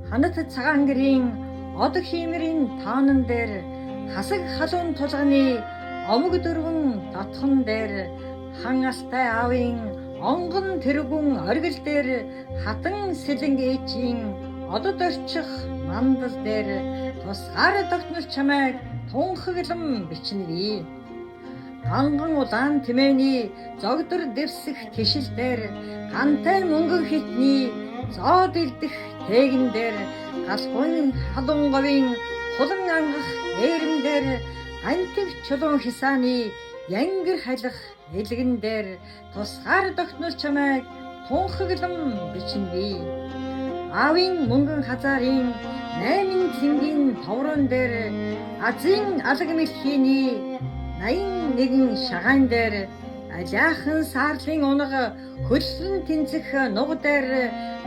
Ханат цагаан гэрийн од хиймэрийн таанан дээр хасаг халуун тулганы омог дөрвөн дотхон дээр хан алтай аавын онгон тэргүүн оргил дээр хатан сэлэнг ээжийн одод орчих мандал дээр тусгаар тогтнол чамайг тунхаглан бичнэ. Ганган улаан тэмээний зогдор дэвсэх тишил дээр гантай мөнгөн хитний зоод илдэх тээгэн дээр галхуун халуун говийн хулан ангах ээрэм дээр гантиг чулуун хисааны янгир халих элгэн дээр тусгаар тогтнол чамайг тунхаглан бичнэ. Аавын мөнгөн хазаарын 8 цэнгийн товрон дээр азийн алаг мэлхийний 81 шагаан дээр алиахан саарлын унага хөллөн тэнцэх нуг дээр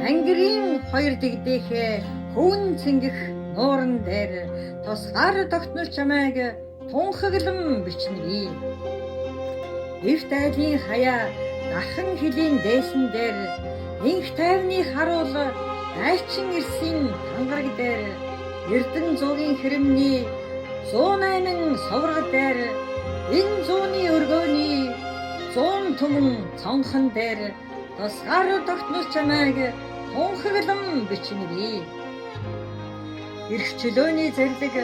ангирын хоёр дэгдээхээ хөвөн цэнгэх нууран дээр тусгаар тогтнол чамайг тунхаглан бичнэ. Эвт айлын хаяа дархан хөлийн дээсэн дээр инх тайвны харуул дайчин ирсэн тангараг дээр Эрдэн зуугийн хэрэмний 108 соврог дээр энэ зууны өргөөний 100 түмэн цонхон дээр тусгаар тогтнол чамайг тунхаглан бичнэ. Эрх чөлөөний зэрлэг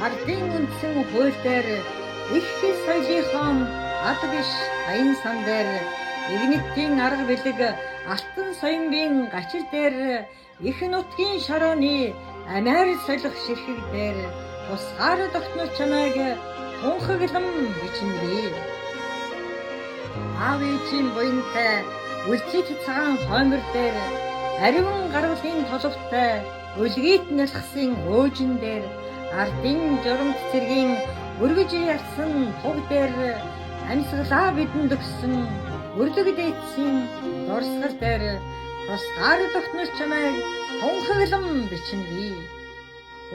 ардын үндсэн хууль дээр их хэл соёлынхон ад биш аян сан дээр игнэтийн арга бэлэг алтан соёмбын гачил дээр их нутгийн шорооны амиар солих ширхэг дээр тусгаар тогтнол чамайг тунхаглан бичнэ. Аав ээжийн буянтай үлзийт цагаан хоймор дээр ариван гаргалын толботой өлгийт нялхсын өөжин дээр ардын журамт цэргийн өргөж ялсан туг дээр амьсгалаа бидэнд өгсөн өрлөг дээдсийн дурсгал дээр тусгаар тогтнол чамайг тунхаглан бичнэ.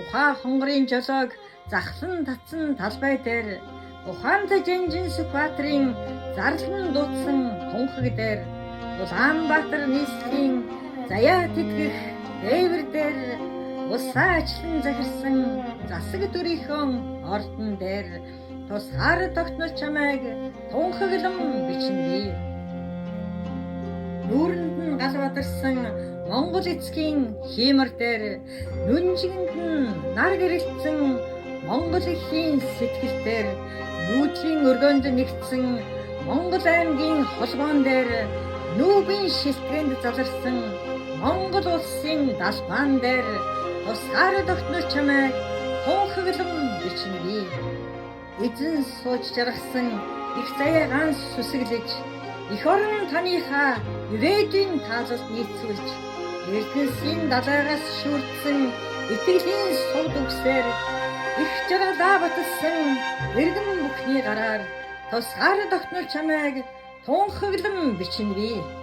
Ухаа хонгорын жолоог захлан татсан талбай дээр ухаант Жанжин Сүхбаатарын зарлан дуудсан тунхаг дээр Улаанбаатар нийслэлийн заяа тэтгэх дээвэр дээр улсаа ачлан захирсан засаг дүрийнхөө ордон дээр тусгаар тогтнол чамайг тунхаглан бичнэ. Нүүрэнд нь гал бадарсан Монгол эцгийн хиймор дээр нүнжигэнд нь нар гэрэлтсэн Монгол эхийн сэтгэл дээр нүүдлийн өргөөнд нэгдсэн Монгол аймгийн холбоон дээр нүүбийн шилтгээнд заларсан Монгол улсын далбаан дээр тусгаар тогтнол чамайг тунхаглан бичнэ. Эзэн сууж жаргасан их заяа ганц сүсэглэж эх орон таныхаа ирээдүйн таалалд нийцүүлж Эрдэнэсийн далайгаас шүрдсэн итгэлийн сувд үгсээр их жаргалаа баталсан эргэм бүхний гараар тусгаар тогтнол чамайг тунхаглан бичнэ.